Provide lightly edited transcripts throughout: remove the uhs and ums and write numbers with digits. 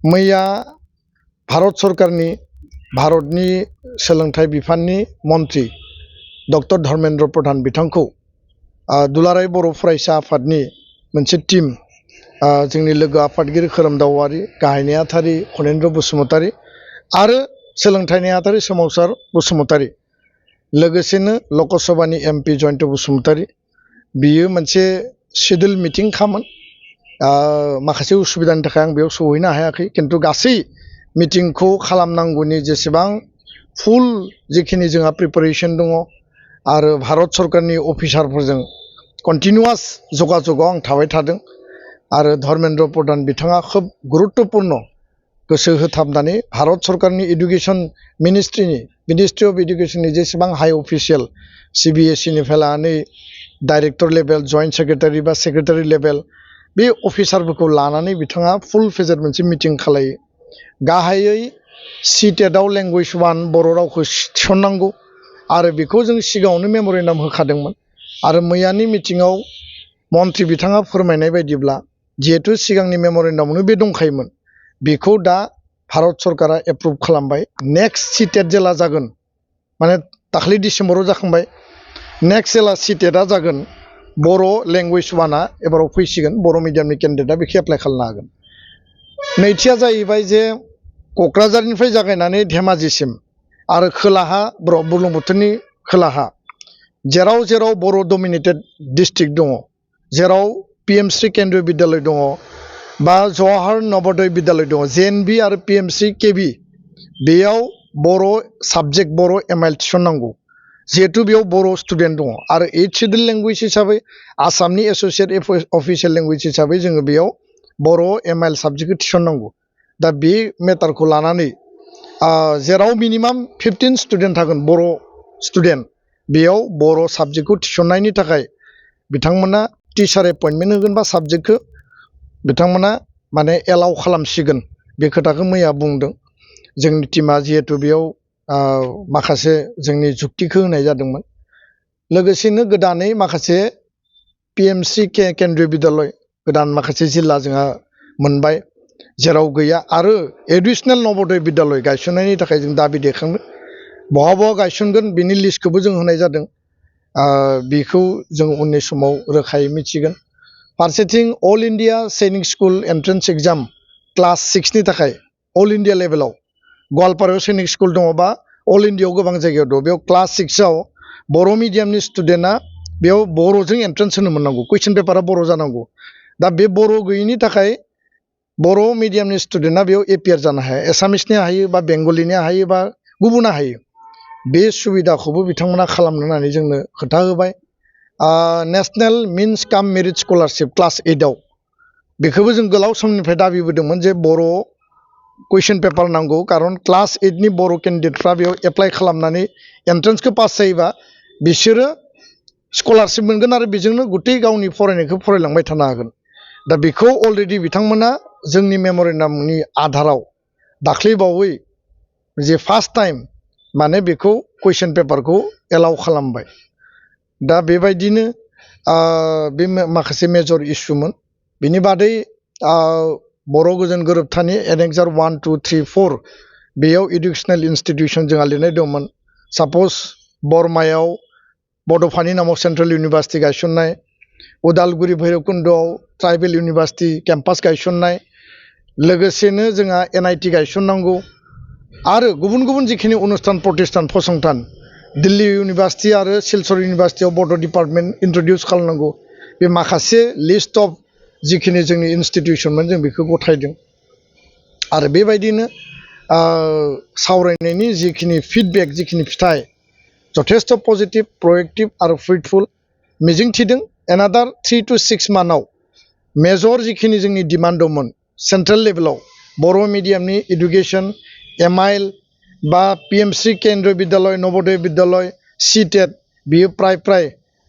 मैया भारत सरकारनि भारतनि सोलोंथाइ बिफाननि मन्थ्रि डक्टर धर्मेन्द्र प्रधान बिथांखौ दुलाराय बर' फरायसा आफादनि मोनसे टीम जोंनि लोगो आफादगिरि खोरोमदाव औवारी, गाहाय नेहाथारि खनेन्द्र बसुमतारी आरो सोलोंथाइ नेहाथारि सोमावसार बसुमतारी लोगोसेनो लकसभानि MP जयन्त बसुमतारी बियो मोनसे शेड्यूल मिटिं खामोन माखासे उसुबिदानि थाखाय आं बेयाव सहैनो हायाखै किन्तु गासै मिटिंखौ खालामनांगौनि जेसेबां फुल जिखिनि जोंहा प्रिपारेसन दङ आरो भारत सरकारनि अफिसारफोरजों कन्टिनिउआस जगाजगाव आं थाबाय थादों आरो धर्मेन्द्र प्रधान बिथाङा खोब गुरुत्वपूर्ण गोसो होथाबनानै भारत सरकारनि एडुकेशन मिनिस्ट्रि अफ एडुकेशननि जेसेबां हाई अफिसियेल CBSE निफ्राय लानानै डाइरेक्टर लेभेल जॉइंट सेक्रेटारि बा सेक्रेटारि लेभेल बे अफिसारफोरखौ लानानै बिथाङा फुल फेजेड मोनसे मिटिं खालायो गाहायै CTET-आव लेंगुवेज 1 बर' रावखौ थिसननांगौ आरो बेखौ जों सिगाङावनो मेम'रेन्डाम होखादोंमोन आरो मैयानि मिटिंआव मन्थ्रि बिथाङा फोरमायनाय बायदिब्ला जिहेतु सिगांनि मेम'रेन्डामावनो बे दंखायोमोन बेखौ दा भारत सरकारा एप्रुभ खालामबाय नेक्स्ट CTET जेला जागोन माने दाखालि डिसेम्बराव जाखांबाय नेक्स्ट जेला CTET-आ जागोन बर' लेंगुवेज 1-आ एबाराव फैसिगोन बर' मिडियामनि केन्डिडेटआ बेखौ एप्लाइ खालामनो हागोन नैथिया जाहैबाय जे क'क्राझारनिफ्राय जागायनानै धेमाजिसिम आरो खोलाहा बुरलुंबुथुरनि खोलाहा जेराव जेराव बर' डमिनेटेड डिस्ट्रिक्ट दङ जेराव PMC केन्द्रीय बिद्यालय दङ बा जवाहर नवोदय बिद्यालय दङ JNV आरो PMC KB बेयाव बर' साबजेक्ट बर' MIL थिसननांगौ जिहेतु बेयाव बर' स्टुडेन्ट दङ आरो 8 शेड्यूल लेंगुवेज हिसाबै आसामनि एसोसिएट अफिसियेल लेंगुवेज हिसाबै जोङो बेयाव बर' MIL साबजेक्टखौ थिसननांगौ दा बे मेटारखौ लानानै जेराव मिनिमाम 15 स्टुडेन्ट थागोन बर' स्टुडेन्ट बेयाव बर' साबजेक्टखौ थिसननायनि थाखाय बिथांमोना टिचार एपइन्टमेन्ट होगोन बा साबजेक्टखौ बिथांमोना माने एलाउ खालामसिगोन बे खोथाखौ मैया बुंदों जोंनि टीमा जिहेतु बेयाव माखासे जोंनि जुक्तिखौ होनाय जादोंमोन लोगोसेनो गोदानै माखासे PMC केन्द्रीय बिद्यालय गोदान माखासे जिल्ला जोंहा मोनबाय जेराव गैया आरो एडिशनेल नवोदय बिद्यालय गायसननायनि थाखाय जों दाबि दैखांदों बहा बहा गायसनगोन बिनि लिस्टखौबो जों होनाय जादों बेखौ जों उननि समाव रोखायै मिथिगोन फारसेथिं अल इन्डिया सैनिक स्कुल एन्ट्रेन्स एग्जाम क्लास 6 नि थाखाय अल इन्डिया लेभेलाव गवालपारायाव सैनिक स्कुल दङ बा अल इन्डियायाव गोबां जायगायाव दङ बेयाव क्लास 6 आव बर' मिडियामनि स्टुडेन्टआ बेयाव बर'जों एन्ट्रेन्स होनो मोननांगौ कुइसन पेपारा बर' जानांगौ दा बे बर' गैयिनि थाखाय बर' मिडियामनि स्टुडेन्टआ बेयाव एपियार जानो हाया एसामिसनि हायो बा बेंगलिनि हायो बा गुबुना हायो बे सुबिदाखौबो बिथांमोना खालामनो होननानै जोंनो खोथा होबाय नेशनेल मिन्स काम मेरिट स्कलारशिप क्लास 8 आव बेखौबो जों गोलाव समनिफ्राय दाबिबोदोंमोन जे बर' कुइसन पेपार नांगौ कारन क्लास 8 नि बर' केन्डिडेटफ्रा बेयाव एप्लाइ खालामनानै एन्ट्रेन्सखौ पास जायोबा बिसोरो स्कलारशिप मोनगोन आरो बेजोंनो गथै गावनि फरायनायखौ फरायलांबाय थानो हागोन दा बेखौ अलरेडि बिथांमोना जोंनि मेम'रेन्डामनि आधाराव दाख्लैबावै जे फार्स्ट टाइम माने बेखौ कुइसन पेपारखौ एलाउ खालामबाय दा बेबायदिनो बे माखासे मेजर इस्युमोन बिनि बादै बर' गोजोन गोरोबथानि एनेक्सार 1, 2, 3, 4 बेयाव इडुकेसनेल इन्सटिटिउसन जोंहा लिरनाय दंमोन साप'ज बरमायाव बड'फानि नामाव सेन्ट्रेल इउनिभार्सिटि गायसननाय उदालगुरि भैरबकुन्द'आव ट्राइबेल इउनिभार्सिटि केम्पास गायसननाय लोगोसेनो जोंहा NIT गायसननांगौ आरो गुबुन गुबुन जिखिनि अनुस्थान प्रतिष्ठान फसंथान दिल्ली इउनिभार्सिटि आरो सिलचर इउनिभार्सिटियाव बड' डिपार्टमेन्ट इन्ट्रडिउस खालामनांगौ बे माखासे लिस्ट अफ जिखिनि जोंनि इन्सटिटिउसनमोन जों बेखौ गथायदों आरो बेबायदिनो सावरायनायनि जिखिनि फिडबेक जिखिनि फिथाइ जथेस्थ' पजिटिभ प्रएक्टिभ आरो फ्रुइटफुल मिजिंथिदों एनादार 3 to 6 मान्थआव मेजर जिखिनि जोंनि डिमान्ड दंमोन सेन्ट्रेल लेभेलाव बर' मिडियामनि एडुकेसन MIL बा PMC केन्द्रीय बिद्यालय नवोदय बिद्यालय CTET बियो प्राय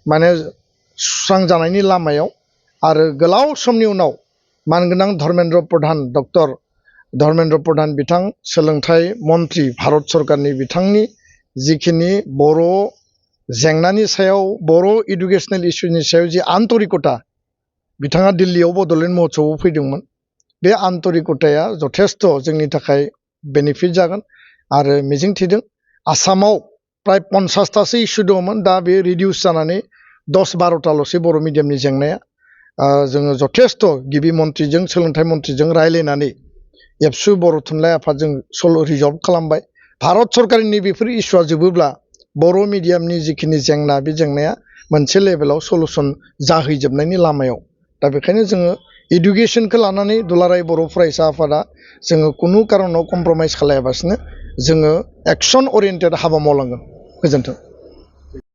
माने सुस्रांजानायनि लामायाव आरो गोलाव समनि उनाव मानगोनां डक्टर धर्मेन्द्र प्रधान बिथां सोलोंथाइ मन्थ्रि भारत सरकारनि बिथांनि जिखिनि बर' जेंनानि सायाव बर' इडुकेसनेल इस्युनि सायाव जि आन्तरिकता बिथाङा दिल्लीयाव बड'लेण्ड महोत्सवआव फैदोंमोन बे आन्तरिकताया जथेस्थ' जोंनि थाखाय बेनिफिट जागोन आरो मिजिंथिदों आसामाव प्राय 50तासो इस्यु दंमोन दा बे रिडिउस जानानै 10-12ताल'सै बर' मिडियामनि जेंनाया जोङो जथेस्थ' गिबि मन्थ्रिजों सोलोंथाइ मन्थ्रिजों रायलायनानै एबसु बर' थुनलाइ आफादजों रिजल्भ खालामबाय भारत सरकारनि बेफोर इस्युआ जोबोब्ला बर' मिडियामनि जिखिनि जेंना बे जेंनाया मोनसे लेभेलाव सलुसन जाहैजोबनायनि लामायाव दा बेखायनो जोङो इडुकेसनखौ लानानै दुलाराय बर' फरायसा आफादा जोङो कुनु कारनाव कमप्रमाइज खालायाबासिनो जोङो एक्सन ओरिएन्टेड हाबा मावलांगोन। गोजोन्थों।